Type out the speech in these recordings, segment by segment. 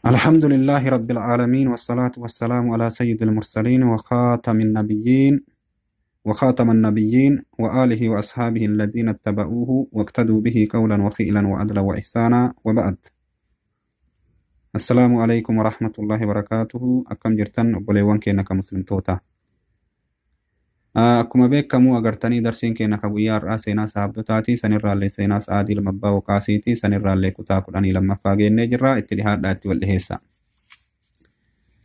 الحمد لله رب العالمين، والصلاة والسلام على سيد المرسلين وخاتم النبيين وآله وأصحابه الذين اتبعوه واقتدوا به قولا وفعلا وعدلا وإحسانا، وبعد، السلام عليكم ورحمة الله وبركاته. أكم جرتن obboleewwan keenya ka muslimtoota? Akkuma beekamu agartanii darsiin keenya ka guyyaa har'aa seenaa sahabdotaati. Sanirraallee seenaa Sa'aadii ilma Abbaa Waqaasiiti. Sanirraallee kutaa 12ffaa geennee jirra. Itti dhihaadhaa, itti wal dhiheessa.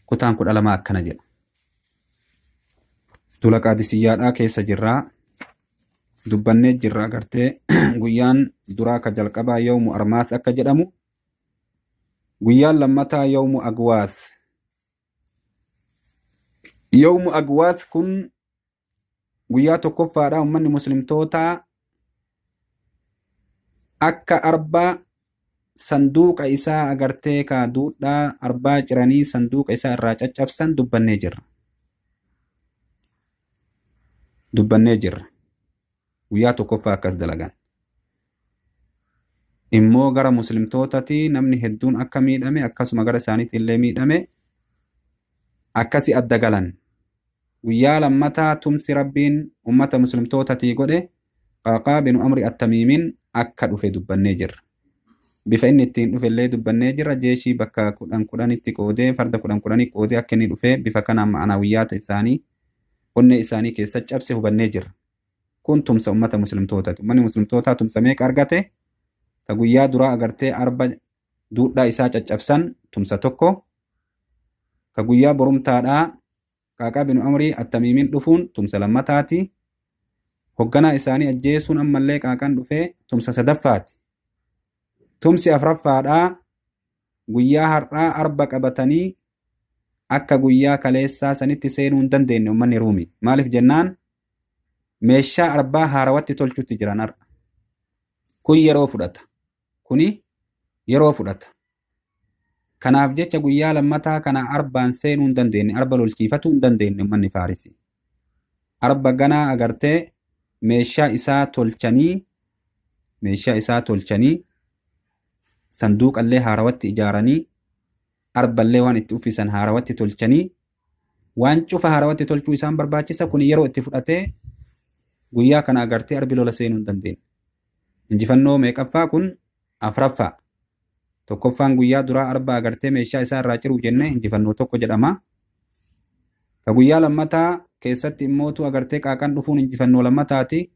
Kutaan 12 akkana jedha. Duula Qaadisiyyaadhaa keessa jirraa. Dubbannee jirra agartee guyyaan duraa ka jalqabaa Yawmu Armaas akka jedhamu. Guyyaan lammataa Yawmu Agwaas. Yawmu Agwaas kun guyyaa tokkoffaadha uummanni muslimtootaa akka arba sanduuqa isaa agartee ka duudhaa arbaa ciranii sanduuqa isaa irraa caccabsan dubbannee jirra. Dubbannee jirra. Guyyaa tokkoffaa akkas dalagan. Immoo gara muslimtootati namni hedduun akka miidhame, akkasuma gara isaaniitti illee miidhame, akkasi adda galan. Guyyaa lammataa tumsi Rabbiin ummata muslimtootatii godhe Qaaqaa binu Amri Attamiimin akka dhufe dubbannee jirra. Bifa inni ittiin dhufe illee dubbannee jirra. Jeeshii bakka kudhan kudhanitti qoodee, farda kudhan kudhanii qoodee akka inni dhufe, bifa kanaan ma'anawiyyaata isaanii onnee isaanii keessa cabse hubannee jirra. Kun tumsa ummata muslimtootaati. Ummanni muslimtootaa tumsa meeqa argate? Ka guyyaa duraa agartee arba duudhaa isaa caccabsan tumsa tokko. Ka guyyaa borumtaadhaa Qaaqaa binu Amrii Attamiimin dhufuun tumsa lammataati. Hogganaa isaanii ajjeesuun ammallee Qaaqaan dhufee tumsa sadaffaati. Tumsi afraffaadhaa guyyaa har'aa arba qabatanii akka guyyaa kaleessaa sanitti seenuu hin dandeenye uummanni Ruumi. Maaliif jennaan meeshaa arbaa haarawatti tolchutti jiran har'a. Kun yeroo fudhata. Kuni yeroo fudhata. Kanaaf jecha guyyaa lammataa kana arbaan seenuu hin dandeenye, arba lolchiifatuu hin dandeenye uummanni Faarisii. Arba ganaa agartee meeshaa isaa tolchanii, sanduuqallee haarawatti ijaaranii, arballee waan itti uffisan haarawatti tolchanii, waan cufa haarawatti tolchuu isaan barbaachisa. Kun yeroo itti fudhatee guyyaa kana agartee arbi lola seenuu hin dandeenye. Injifannoo meeqaffaa kun? Afraffaa. Tokkoffaan guyyaa duraa arba agartee meeshaa isaa irraa ciruu jenne, injifannoo tokko jedhama. Ka guyyaa lammataa keessatti immootu agartee Qaaqaan dhufuun injifannoo lammataati.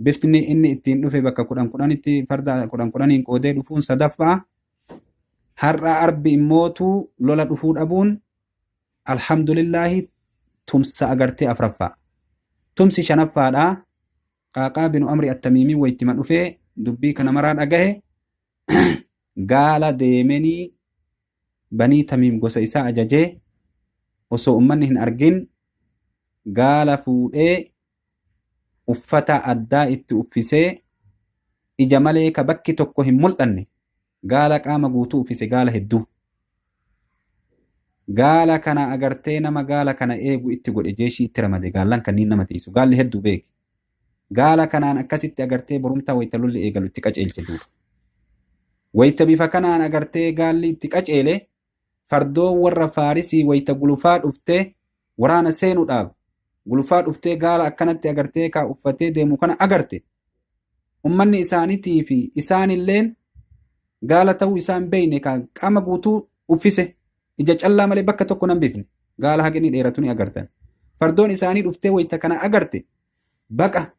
Bifni inni ittiin dhufe bakka kudhan kudhanitti farda kudhan kudhaniin qoodee dhufuun sadaffaa. Har'a arbi immootu lola dhufuu dhabuun alhamdulillaahi tumsa agartee afraffaa. Tumsi shanaffaadhaa. Qaaqaa binu Amri Attamiimii wayittima dhufee dubbii kana maraa dhagahe, gaala deemenii Banii Tamiim gosa isaa ajajee, osoo ummanni hin argin gaala fuudhee, uffata addaa itti uffisee, ija malee ka bakki tokko hin mul'anne gaala qaama guutuu uffise, gaala hedduu. Gaala kana agartee nama gaala kana eegu itti godhe, jeeshii itti ramade, gaallan kanneen nama tiisu, gaalli hedduu beeki. Gaala kanaan akkasitti agartee borumtaa wayita lolli eegalu itti qaceelche duuba. Wayita bifa kanaan agartee gaalli itti qaceele, fardoon warra Faarisii wayita gulufaa dhuftee, waraana seenuudhaaf gulufaa dhuftee, gaala akkanatti agartee kaa uffatee deemu kana agarte, ummanni isaaniitii fi isaanilleen gaala ta'uu isaan beeyne, kaa qaama guutuu uffise, ija callaa malee bakka tokko nan bifne, gaala haqni dheeratu ni agartan. Fardoon isaanii dhuftee wayita kana agarte, baqa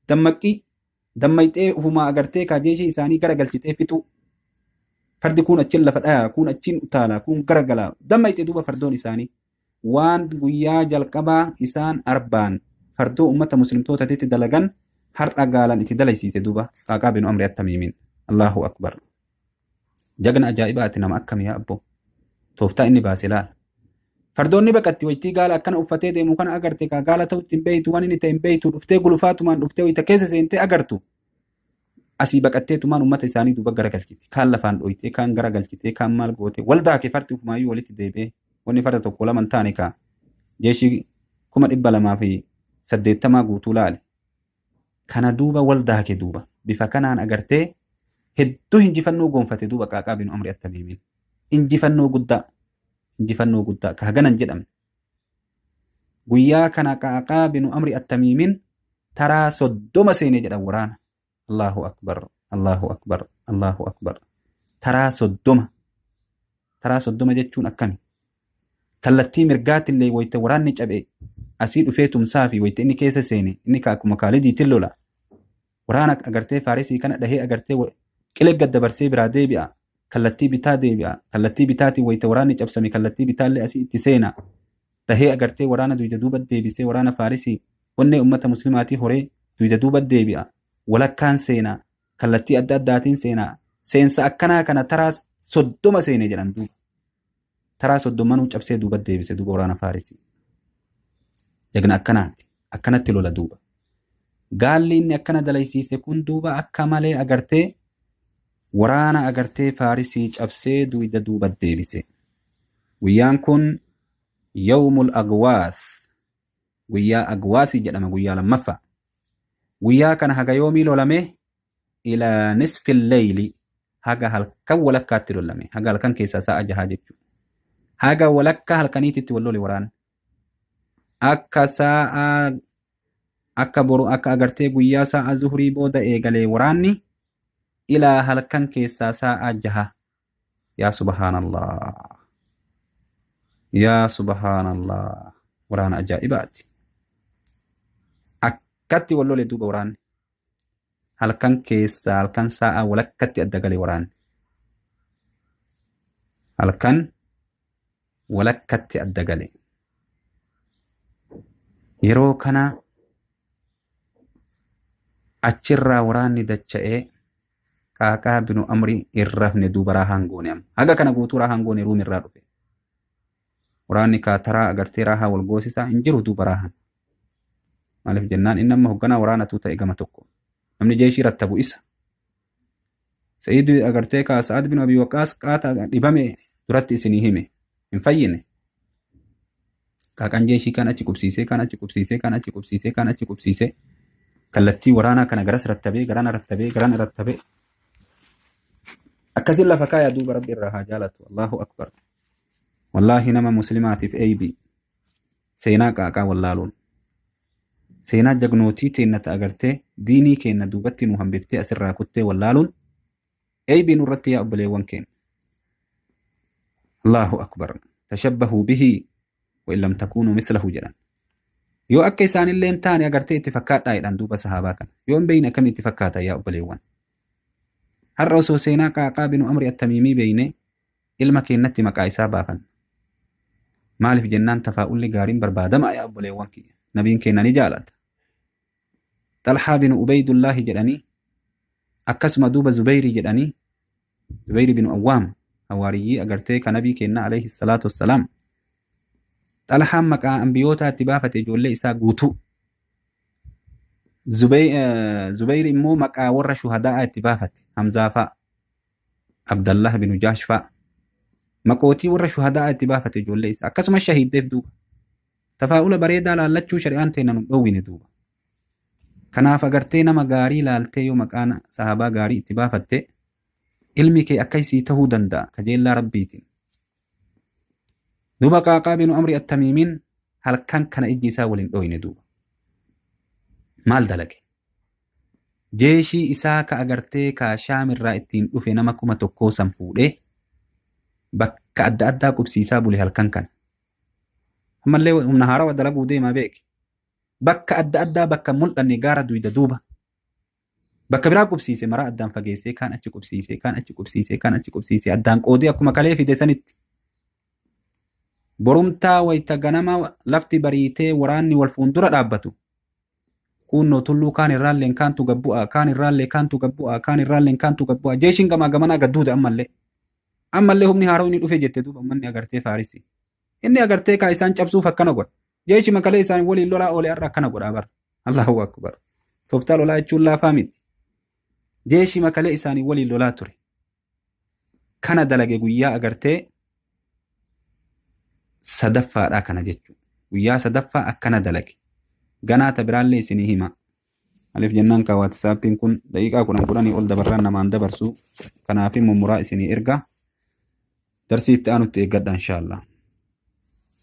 dammaqii dammayxee ufumaa agartee kaajeeshii isaanii gara galchitee fixuu. Fardi kun achiin lafa dhayaa, kun achiin utaalaa, kun garagalaa dammayxee duuba fardoon isaanii. Waan guyyaa jalqabaa isaan arbaan fardoo ummata muslimtootaatitti dalagan har'a gaalan itti dalaysiise duuba Qaaqaa binu Amri Attamiimiin. Allahu akbar. Jagna ajaa'ibaati, nama akkamii yaa abboo. Tooftaa inni baase laala. Fardoonni baqatti waytii gaala akkana uffatee deemu kana agarte, kaa gaala ta'utti hin beeytu, waan inni ta'e hin beeytu, dhuftee gulufaatumaan dhuftee wayita keessa seentee agartu. Asii baqatteetumaan ummata isaanii duuba garagalchiti. Kaan lafaan dhoytee, kaan garagalchitee, kaan maal goote. Waldaa kee fardi ufumaayyuu walitti deebi'ee wanni farda tokko lama hin taane kaa jeeshii 280,000 guutuu laale. Kana duuba waldaa kee duuba bifa kanaan agartee hedduu injifannoo goonfate duuba Qaaqaa binu Amri Attamiimiin. Injifannoo guddaa. Injifannoo guddaa ka hagana hin jedhamne. Guyyaa kana Qaaqaa binu Amri Attamiimin taraa 30 seene jedhan waraana. Allahu akbar, Allahu akbar, Allahu akbar. Taraa 30. Taraa 30 jechuun akkami? Kallattii mirgaatillee wayita waraanni cabe asii dhufee tumsaa fi wayita inni keessa seene inni ka akkuma Kaalidiitiin lola. Waraana agartee Faarisii kana dhahee agartee qilee gad dabarsee biraa deebi'a. Kallattii bitaa deebi'a. Kallattii bitaatiin wayita waraanni cabsame kallattii bitaallee asii itti seena. Dhahee agartee waraana duyda duuba deebisee waraana Faarisii onnee ummata muslimaatii horee duyda duuba deebi'a. Walakkaan seena. Kallattii adda addaatiin seena. Seensa akkanaa kana taraa 30 seene jedhan duuba. Taraa soddommanuu cabsee duuba deebise duuba waraana Faarisii. Jagna akkanaati. Akkanatti lola duuba. Gaalli inni akkana dalaysiise kun duuba akka malee agartee waraana agartee Faarisii cabsee duyda duuba deebise. Guyyaan kun Yawmul Agwaas guyyaa Agwaasii jedhama guyyaa lammaffaa. Guyyaa kana haga yoomii lolame? Ilaa nisfil leyli haga halkan walakkaatti lolame. Haga halkan keessaa sa'a jahaa jechuudha. Haga walakkaa halkaniititti wal lole waraanni. Akka sa'a akka boru akka agartee guyyaa sa'a zuhurii booda eegalee waraanni ilaa halkan keessaa sa'a jaha. Yaa subhaanallah. Yaa subhaanallah. Waraana ajaa'ibaati. Akkatti wal lole duuba waraanni. Halkan keessaa halkan sa'a walakkatti adda gale waraanni. Halkan walakkatti adda gale. Yeroo kana achirraa waraanni dacha'ee Qaaqaa binu Amri hin rafne duuba raahaan goone amma. Haga kana guutuu raahaan goone Ruum irraa dhufe. Waraanni kaataraa agartee raahaa wal goosisaa hin jiru duuba raahaan. Maaliif jennaan inni amma hogganaa waraanatuu ta'e gama tokko. Namni jeeshii rattabu isa. Sa'iid agartee kaa Sa'ad bin Abi Waqqaas qaata dhibame duratti isinii hime. Hin fayyine. Qaaqaan jeeshii kaan achi qubsiisee kaan achi qubsiisee kaan achi qubsiisee kaan achi qubsiisee kallattii waraanaa kana garas rattabee garana rattabee garana rattabee akkasin lafa kaaya duuba rabbi irraa haa jaalatu. Allahu akbar. Wallaahi nama muslimaatiif eeybii. Seenaa qaaqaa wallaaluun. Seenaa jagnootii teenna ta agartee diinii keenna duubatti nu hambiftee asirraa kuttee wallaaluun eeybii nurratti yaa obboleewwan keenya. Allahu akbar. Tashabbahuu bihi wa in lam takuunuu mithlahu jedhan. Yoo akka isaanillee hin taane agartee itti fakkaadhaa jedhan duuba sahaabaa kana. Yoo hin beeyne akkamii itti fakkaata yaa obboleewwan. Har'a osoo seenaa Qaaqaa binu Amri Attamiimii beeyne ilma keennatti maqaa isaa baafanna. Maaliif jennaan tafaa'ulli gaariin barbaadama yaa obboleewwan kiyya. Nabiin keenna ni jaalata. Xalhaa binu Ubaydullaahi jedhanii akkasuma duuba Zubayrii jedhanii Zubayri binu Awwaam hawaariyyii agartee ka nabii keenna alayhi salaatu wassalaam. Xalhaan maqaa ambiyootaa itti baafate ijoollee isaa guutuu. Zubayri immoo maqaa warra shuhadaa'aa itti baafate Hamzaa fa'a. Abdallah binu Jaash fa'a. Maqootii warra shuhadaa'aa itti baafate ijoollee isaa. Akkasumas shahiiddeef duuba. Tafaa'ula bareedaa laallachuu shari'aan teenna nu dhoowwine duuba. Kanaaf agartee nama gaarii laaltee yoo maqaan sahaabaa gaarii itti baafatte ilmi kee akka isii tahuu danda'a kajeellaa rabbiitiin. Duuba Qaaqaa binu Amri Attamiimiin halkan kana ijji isaa waliin dhooyne duuba. Maal dalage? Jeeshii isaa ka agartee ka Shaam irraa ittiin dhufe nama 1000 san fuudhee bakka adda addaa qubsiisaa bule halkan kana. Ammallee humna haarawa dalaguu deemaa beeki. Bakka adda addaa bakka mul'anne gaara duyda duuba. Bakka biraa qubsiise maraa addaan fageessee kaan achi qubsiisee kaan achi qubsiisee kaan achi qubsiisee addaan qoodee akkuma kalee fide sanitti. Borumtaa wayita ganama lafti bariitee waraanni wal fuuldura dhaabbatu. Kuunnoo tulluu kaan irraalleen kaantu gad bu'a, kaan irraallee kaantu gad bu'a, kaan irraalleen kaantu gad bu'a. Jeeshiin gamaa gamanaa gad duude ammallee. Ammallee humni haaroo inni dhufe jette duuba ummanni agartee Faarisi. Inni agartee kaa isaan cabsuuf akkana godha. Jeeshi makalee isaan waliin lolaa oole har'a akkana godhaa bara. Allahu akbar. Tooftaa lolaa jechuun laafaa miti. Jeeshi makalee isaanii waliin lolaa ture. Kana dalage guyyaa agartee sadaffaadhaa kana jechuudha. Guyyaa sadaffaa akkana dalage. Ganaa ta biraallee isinii hima. Maaliif jennaan kaa waatisaappiin kun daqiiqaa kudhan kudhanii ol dabarraan namaan dabarsu. Kanaaf mummuraa isinii erga. Darsii itti aanutti eeggadha, inshaallah.